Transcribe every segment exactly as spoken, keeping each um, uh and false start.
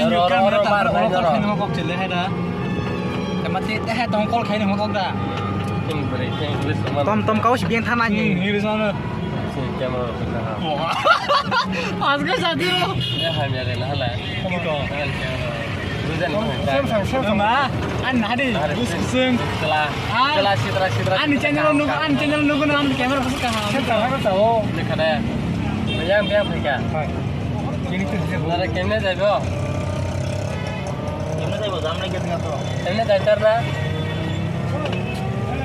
Oro, oro, oro, bar, bar, oro. Kok chile hai da. Tama te, te hai tong call khai ni mo kok da. Tom, tom kau si biang thana ni. Hmm, ni ri sana. Si camera ko na. Wah. Pas ke sadi ro. Ya, hai, ya, na hala. Ko. Bujan ko. Sam, sam, sam, sam. Ma, an na di. Bus sung. Tela. Ah. Tela, sitra, sitra. An channel nung, an channel nung na an camera ko ka. Sitra, ha, ko. Dekha da. Yang, yang, phai ka. Hai. Nara kemne jaibo? Kemne jaibo, jam nai gate ngato. Kemne jaitar na?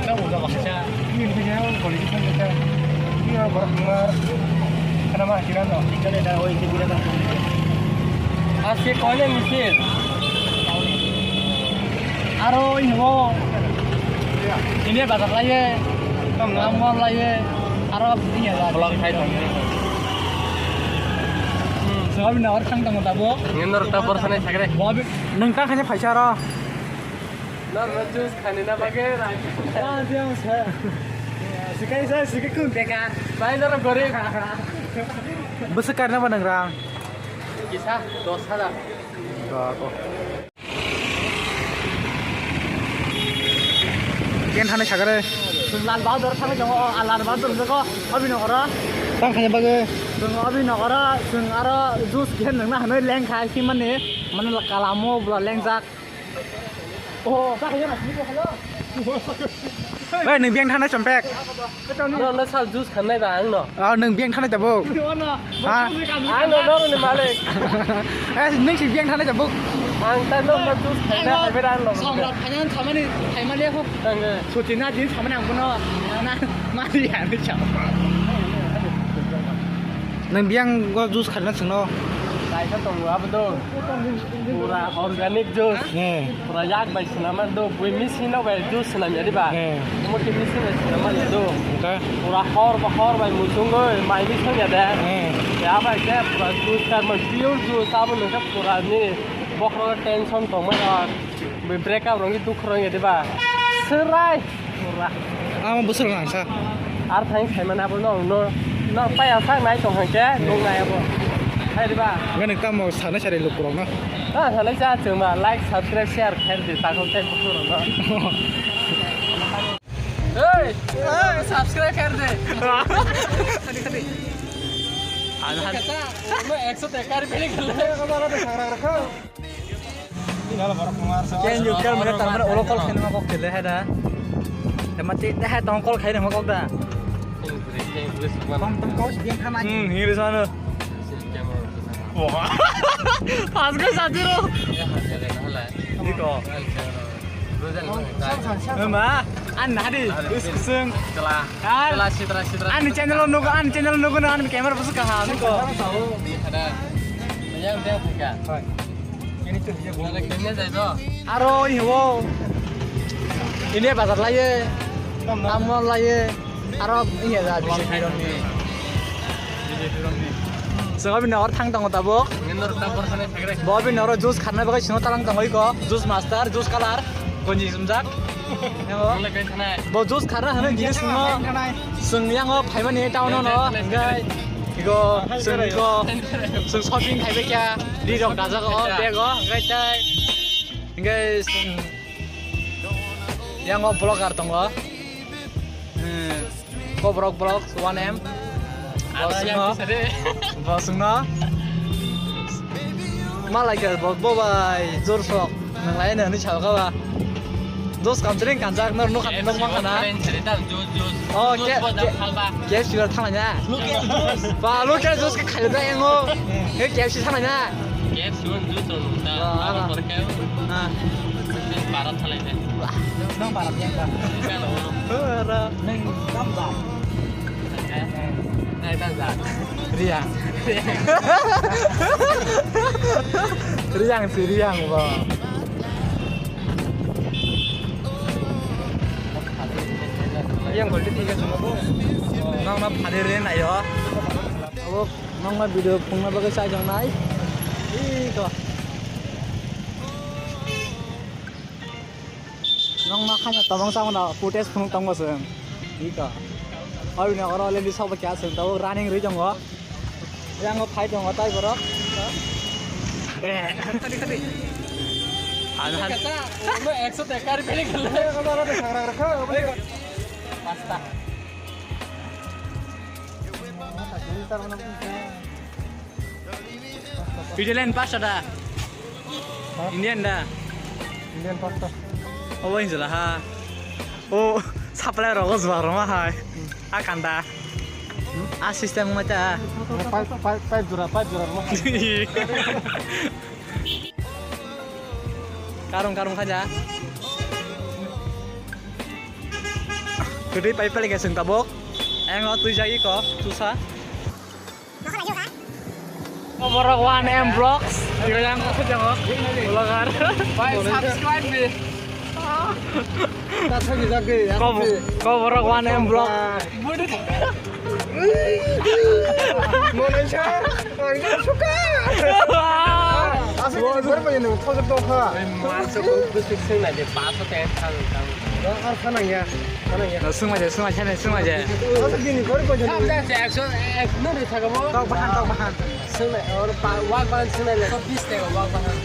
Ka uja baksa. Ini ini yang politician kita. Ini orang barak keluar. Kenapa akhirnya no? Ikan ada, oh, ini guna kan. Asik kau ni misil. Aro ini wo. Ini bazar lagi. Kamu ngam ngam lagi. Aro iya ya. Vlog khai tong. Hmm, sobi na or thang tong tabo. Ngin nor ta bor sanai sagre. Bobi, nung ta khanya phaisa ro. Nor ro juice khani na bage rai. Ah, dia sa. Sikai sa, sikai kun beka. Bai nor gori. Bwswk karna ba nang rang? Kisa dos hajar. Ba ko. Ken thani sagare. Chwng Lal Bahadur thangwi tongo, o Lal Bahadur joko, obi nokoro. Tang khani bagwi. Chwng obi nokoro, chwng aro juice ken nangna hwnwi lengkha himani, mane kalamo bwla lengjak. Oh, sakhe na sini ko, hello. Oi, nung biang thana chompek. No, no, sal juice khanai ba ang no. Ah, nung biang thana jabo. Ha? Ang no, no, ni malik. Eh, nung si biang thana jabo. Ang ta no, ma juice khanai, hai bera ang no. Samrat khanai, thamani, thaimani ko. Tangge. Sutina din thamani ang kono. Na, mari ya, ni chao. Nung biang go juice khanai sungno. Kaisa tongo abo do. Pura organic juice. He. Pura yak bai swnamma do, bui machine no bai juice swnam ya diba? He. Omo khe machine bai swnamma ya do. Hwnkhe? Pura hor ba hor bai muchungwi mai mui song ya de. He. Ya bai khe pura juice kar mai pure juice abo nungkhe pura ni bokhorok tension tongma rok. Bui break up rok ni dukhu rok ya diba? Swrai. Amo bwswk rang sa. Ar thang khaimani abo no, no, no paya sak nai tong hangke, nung nai abo. Hai diba? Gani tamo sana sari lukurok no. Ta sana cha chuma like, subscribe, share khair di, takol tei bukurok no. Hey, hey, subscribe khair di. Khadi, khadi. Ana kata, no ekso tekari pili khalle. Ken juk kel mane tamane olo call khaina ma kok kele hai da. Tama te te hai tong call khaina ma kok da. Tong tong call si biang khana. Hmm, hiri sana. Wah. Pas ke satu ro. Iko. Ma, an nadi, usung. Kela. Kela sitra sitra. Ani channel nugo, ani channel nugo, ani camera busu kaham. Iko. Ada. Yang dia buka. Ini tuh dia. Ada kemnya saya tuh. Aro iwo. Ini bazar laye. Amon laye. Aro iya da B J P rokni. B J P rokni. Chwng obi nokor thang tongo tabuk. Nini norok ta borsa nai thagre. Bo obi noro juice kharna bagwi sino talang tongo iko. Juice master, juice color, gonji sumjak. Emo. Nole kai thanai. Bo juice kharna hwnwi gini sino. Chwng yango phaimani town no, hwnkhe iko chwng iko chwng shopping khaibai kha. Ri rok dajak o bag o, hwnkhe tai. Hwnkhe chwng yango vlogger tongo. Hmm. Koborok borok one M. Bo sungno. Bo sungno. Malai khe bo, bo bai jor sok. Nang lai nang ni chao ka ba. Dos kam sering kanjak nor nuk kan nok mang kana. Oh, ke ke ke sira thang na. Ba lo ke dos ke khai da engo. Ke ke si thang na. Ke suan du to nung ta. Ah. Abo por ke. Ah. Para thalai de. Nang para yang ba. Para. Nang kam ba. Nang ta za. Riang. Riang si riang ba. Yang gol di tiga semua tu. Nang na phari re na yo. Abo. Nokma video phungna bagwi chaijaknai. Iko. Nokma khaina tongmang changmano footage phunuk tongma chwng. Iko. Aboni oro already sobo kya chwng tabuk running rwi tongo. Yango phai tongo tai borok. Ano han? Kata, uno ekso taka ri peli gelo. Pasta. Italian pasta da. Ha? Indian da. Indian pasta. Obo hinjala ha. O supply rogo jua roma hai. A kanda. A system ma ta. Pipe, pipe, pipe jora, pipe jora roma. Karung, karung khaja. Kwtwi pai pele khe chwng tabuk. Ang o twi jagwi ko, tusa. Ko borok one M vlogs. Tirang ko jango. Vlogger. Bai, subscribe di. Ta thagi jagwi, ko, ko borok one M vlog. Budi. Monai sa, ang suka. Asal bor bai nung thojak tong kha. Mansa ko bwswk swngnai de, paso ten thang thang. Ar sanang ya, sanang ya. Swngma je, swngma je, swngma je. Asal bini bor bai nung. Samjak se ekso ek nung ri thaka mo. Tok bahan, tok bahan. Swngnai, or pa, wak bahan swngnai le. Bis te wak bahan.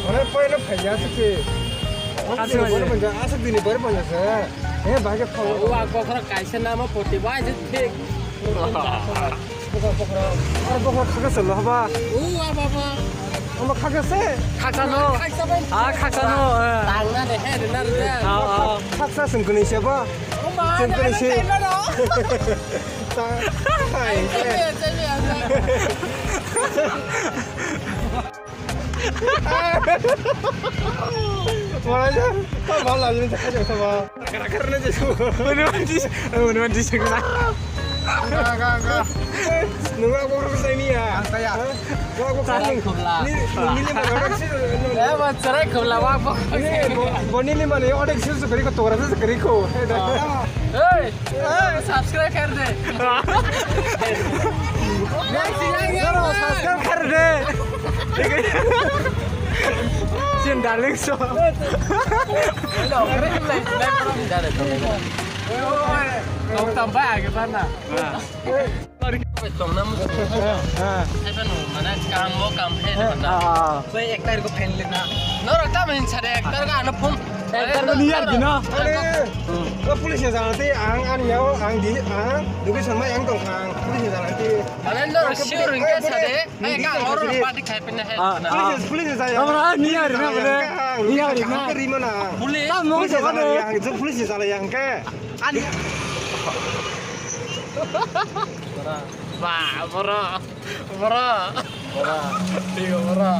Ore poilo phaiya se. Asal bini bor bai, asal bini bor bai se. Eh, bahai khe phone. Wak bokhorok kaisa namo poti bai se thik. Bokhorok, bokhorok. Aro bokhorok khakhe se lo haba. O, a baba. Omo khakhe se. Khaksa no. Khaksa bai. Ah, khaksa no, eh. Tangna de, he, rina, rina. Ah, ah. Khaksa sung kuni se ba. O ma, sung kuni se. Ta-, hai. Ai, se, se, se, se. Wala ya, ta wala ya, ta kaya sama. Kara kara na jesu. Manu manji, manu manji segala. Ga, ga, ga. Nunggu aku urus ini ya. Saya. Gua, gua kamu. Ni, ni lima orang sih. Ya, buat cerai kau lah, apa? Ini, gua, gua ni lima nih, orang sih sekali kau, orang sih sekali kau. Hei. Hey, subscribe कर दे। Subscribe कर दे। Sin darling so. Hello, kau tambah ke mana? Tongna musu. Hai phano mana kam bo kam he na. Bai ek tarikh ko phain le na. Norok tam hin sare ek tarikh ano phone. Ek tarikh ni yar dino. Are, o police ni jana te ang ani yao ang di ang duki sanmai ang tong kha ang police ni jana te. Mane norok sure ringke sare. Ai ka norok party khai pina he. Police police ni jana. Tamra ni yar na bole. Ni yar na. Rima na. Police. Tam no police ni jana yang ke. Ani. Ba, boro. Boro. Boro. Tiga boro.